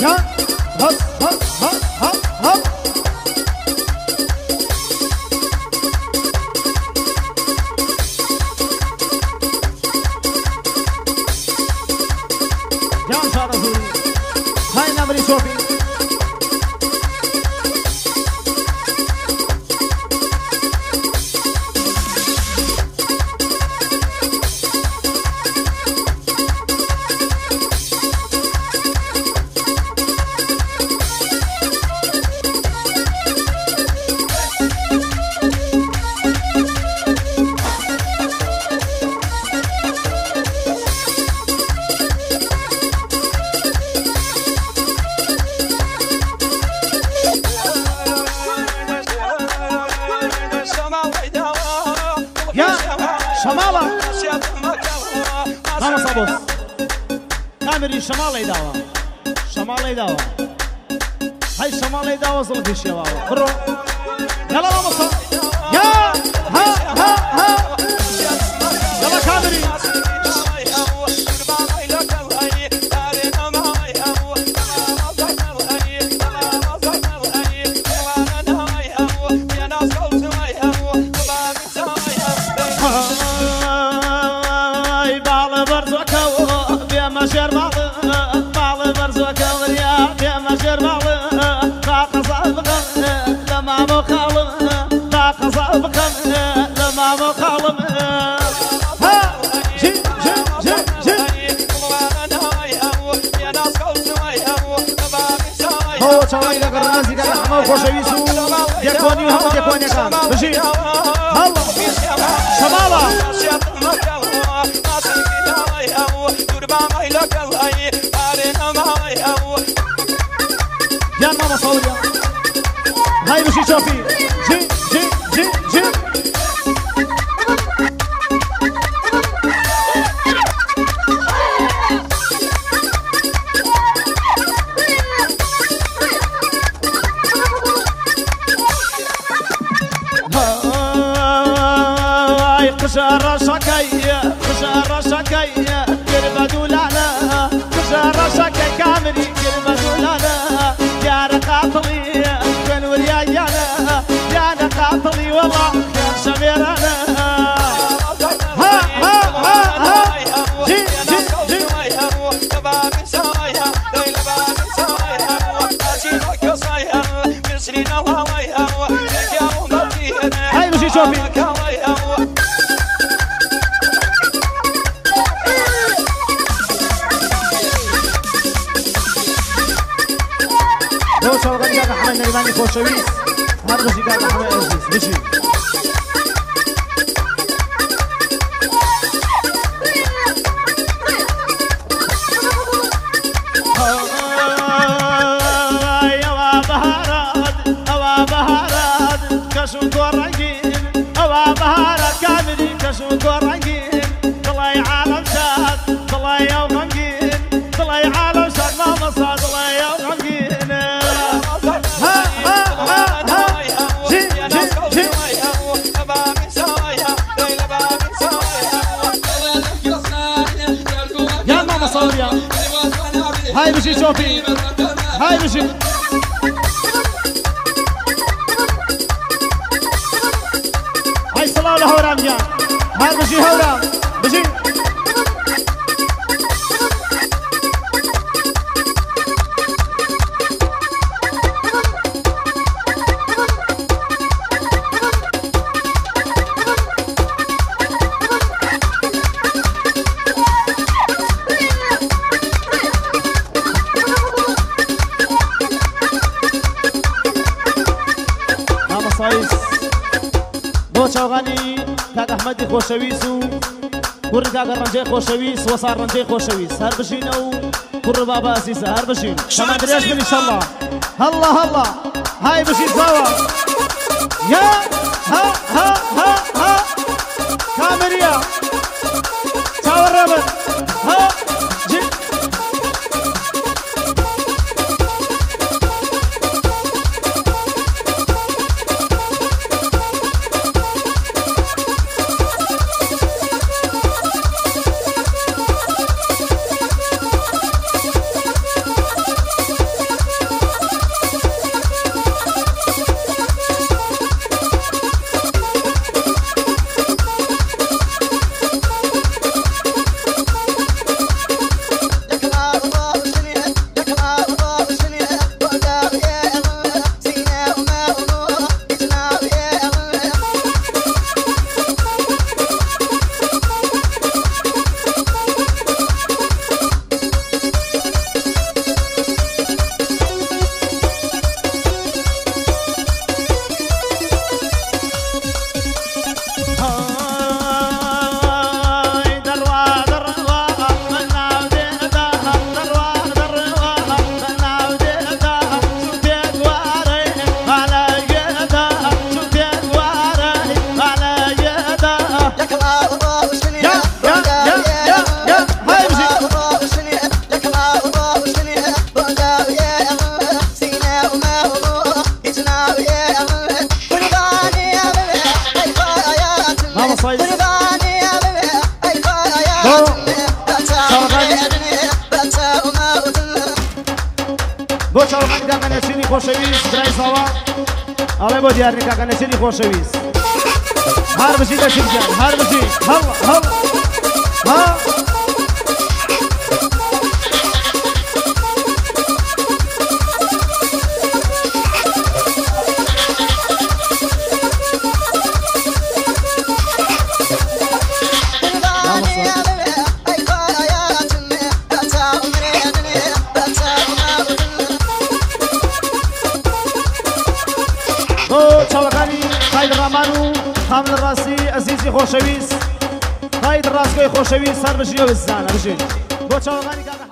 یا ها ها ها ها ها جان شارزوری هاي نمري شوفي کامری شماڵی داوە شماڵی داوە هەی شماڵی داوە زڵفی شێواوە بڕۆ یاڵا مامۆستا یا ها ها ها یاڵا کامری خۆشەویست و یەکۆنی و هەموو یەکۆنیەکان بژی هەڵ شەماڵە گیان مامۆستا وریا هەی بژی چۆپی جی جی جی جی خۆشەویست هەر بژی کاکە حەمەی ئەزیز بژی ئەوە بەهارات ئەوە بەهارات کەش و کۆڕەنگین ئەوە بەهارات کامری کەش و کۆڕەنگین دڵای عالەم شاد دڵای ئەو غەمگین دڵای عالەم شاد مامۆستا دڵای ئەو غەمگین هاي بشي شوفي هاي بشي هاي صلاة لهورام جان هاي بشي هورام بشي چاوغانی کاک ئەحمەدی خۆشەویست و کوڕی کاکە ڕەنجەی خۆشەویست وەسا ڕەنجەی خۆشەویست هەر بژینە و کوڕ بابا ئەزیزە هەر بژین شەمان درێژ بن ئینشەڵڵا هەڵڵا هەڵڵا های بژین زاوە یا ها ها ها ها کامریە چاوەڕێ بن ها جی بۆ چاوەکانی کاکە نەچینی خۆشەویست برای زاوا ئەڵێ بۆ دیارنی کاکە نەچینی خۆشەویست هەر بژی نەچین گیان هەر بژی هەڵ هەڵ ها بۆ چاوەکانی قاید ڕامان و خامل ڕاستی ئەزیزی خۆشەویست قاید ڕاستگۆی خۆشەویست هەر بژی ئەو ئەزیزانە بژین بۆ چاوەکانی کاکە.